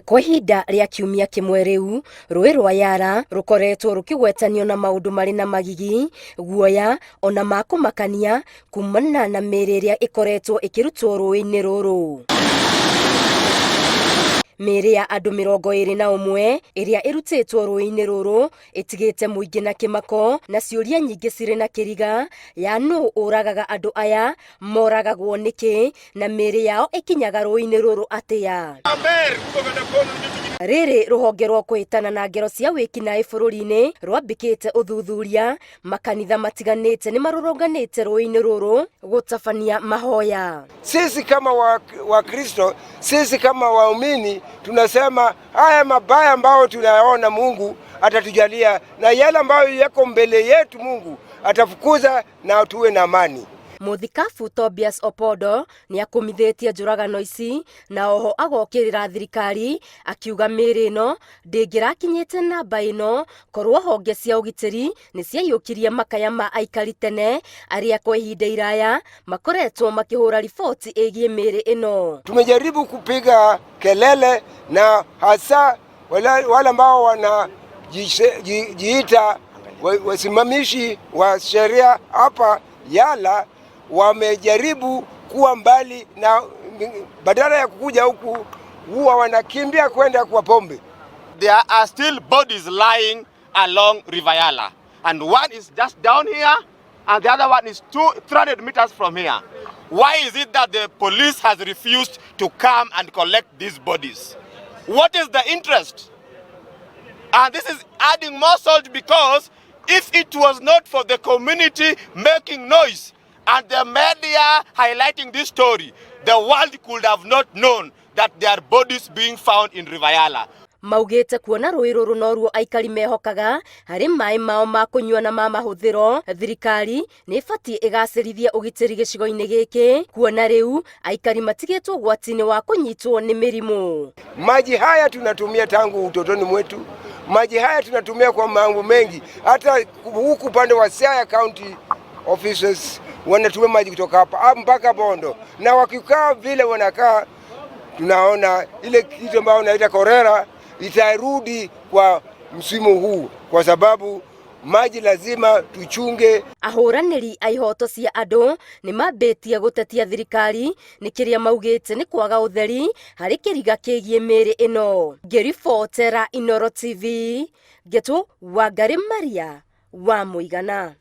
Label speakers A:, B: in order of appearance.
A: Kwa ihinda rĩa kiumia kĩmwe rĩu, rũĩ rwa Yala rũkoretwo rũkĩgwetanio na maũndũ marĩ na magigi, guoya ona ma kũmakania kumana na mĩĩrĩ ĩrĩa ĩkoretwo ĩkĩrutwo rũĩ-inĩ rũrũ. Mĩĩrĩ ya andũ 21 ĩrĩa ĩrutĩtwo rũĩ-inĩ rũrũ ĩtigĩte mũingĩ na kĩmako na ciũria nyingĩ cirĩ na kĩriga ya nũ ũragaga andũ aya, moragagwo nĩkĩ na mĩĩrĩ yao ĩkinyaga rũĩ-inĩ rũrũ atĩa. Rĩrĩ rũhonge rwa kũhĩtana na ngero cia wĩkinaĩ bũrũri-inĩ rwambĩkĩte ũthuthuria, makanitha matiganĩte nĩ marũrũnganĩte rũĩ-inĩ rũrũ gũtabania mahoya.
B: Sisi kama Wakristo wa sisi kama waumini tunasema haya mabaya ambayo tunayaona Mungu atatujalia, na yale ambayo yako mbele yetu Mungu atafukuza na tuwe na amani.
A: Mũthikabu Tobias Opondo nĩ akũmithĩtie njũragano ici na oho agokĩrĩra thirikari akiuga mĩĩrĩ ĩno ndĩngĩrakinyĩte namba ĩno korwo honge cia ũgitĩri nĩ ciaiyũkirie makaya ma aikari tene arĩa kwa ihinda iraya makoretwo makĩhũra riboti ĩgiĩ mĩĩrĩ ĩno.
B: Tumejaribu kupiga kelele na hasa wale ambao wanajiita wasimamishi wa sheria hapa Yala wamejaribu kuwa mbali na badala ya kukuja huku huwa wanakimbia kwenda kwa pombe.
C: There are still bodies lying along River Yala, and one is just down here and the other one is 300 meters from here. Why is it that the police has refused to come and collect these bodies? What is the interest? And this is adding more salt, because if it was not for the community making noise and the media highlighting this story, the world could have not known that there are bodies being found in River Yala.
A: Maugĩte kuona rũĩ rũrũ noruo aikari mehokaga harĩ maĩ mao ma kũnyua na ma mahũthĩro, thirikari nĩ ĩbatiĩ ĩgacĩrithie ũgitĩri gĩcigo-inĩ gĩkĩ kuona rĩu aikari matigĩtwo ũgwati-inĩ wa kũnyitwo nĩ mĩrimũ.
B: Maji haya tunatumia tangu utotoni mwetu, maji haya tunatumia kwa mambo mengi. Hata huku upande wa Siaya County officers wanatumia maji kutoka hapa mpaka Bondo, na wakikaa vile wanakaa, tunaona ile kitu ambayo unaita cholera itarudi kwa msimu huu, kwa sababu maji lazima tuchunge.
A: Ahũranĩri a ihoto cia andũ nĩ mambĩtie gũtetia thirikari nĩ kĩrĩa maugĩte nĩ kwaga ũtheri harĩ kĩriga kĩgiĩ mĩĩrĩ ĩno. Ngĩribotera Inooro TV, ngetwo Wangari Maria wa Mũigana.